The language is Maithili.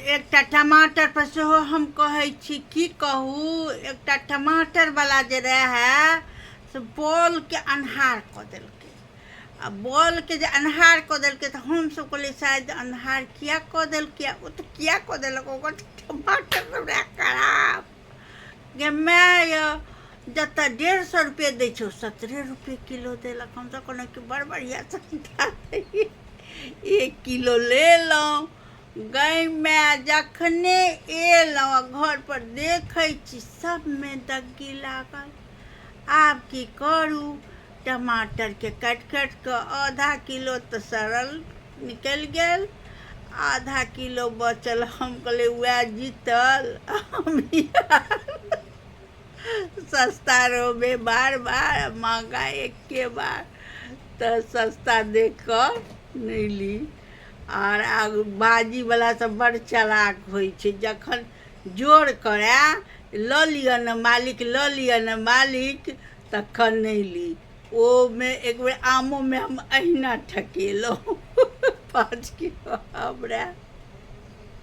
एकटा टमाटर पर सेहो हम कहै छी की कहू, एकटा टमाटर वाला जे रहए से बॉलके अन्हार कऽ देलकै। आ बॉलके जे अन्हार कऽ देलकै तऽ हमसभ कहलियै शायद अन्हार किया कऽ देलकै, ओ तऽ किया कऽ देलक, ओकर टमाटर सब रहए खराब। गे माय यौ, जतऽ 150 रुपये दै छै ओ 70 रुपये किलो देलक। हमसभ कहलहुँ कि बड़ बढ़िआँ सस्ता दैए। 1 किलो लेलहुँ गै माय, जखने एलहुँ आ घरपर देखै छी सभमे दग्गी लागल। आब की करू, टमाटरके काटि काटि कऽ आधा किलो तऽ सड़ल निकलि गेल, आधा किलो बचल। हम कहलियै उएह जीतल, हम सस्ता रहबै बार बार, महगा एके बार, तऽ सस्ता देख कऽ नहि ली। आर आगू भाजीवला सब बड़ चलाक होइ छै, जखन जोर करए लऽ लिअ ने मालिक, लऽ लिअ ने मालिक, तखन नहि ली। ओहिमे एक बेर आमोमे हम अहिना ठकेलहुँ, 5 किलो आम रहए।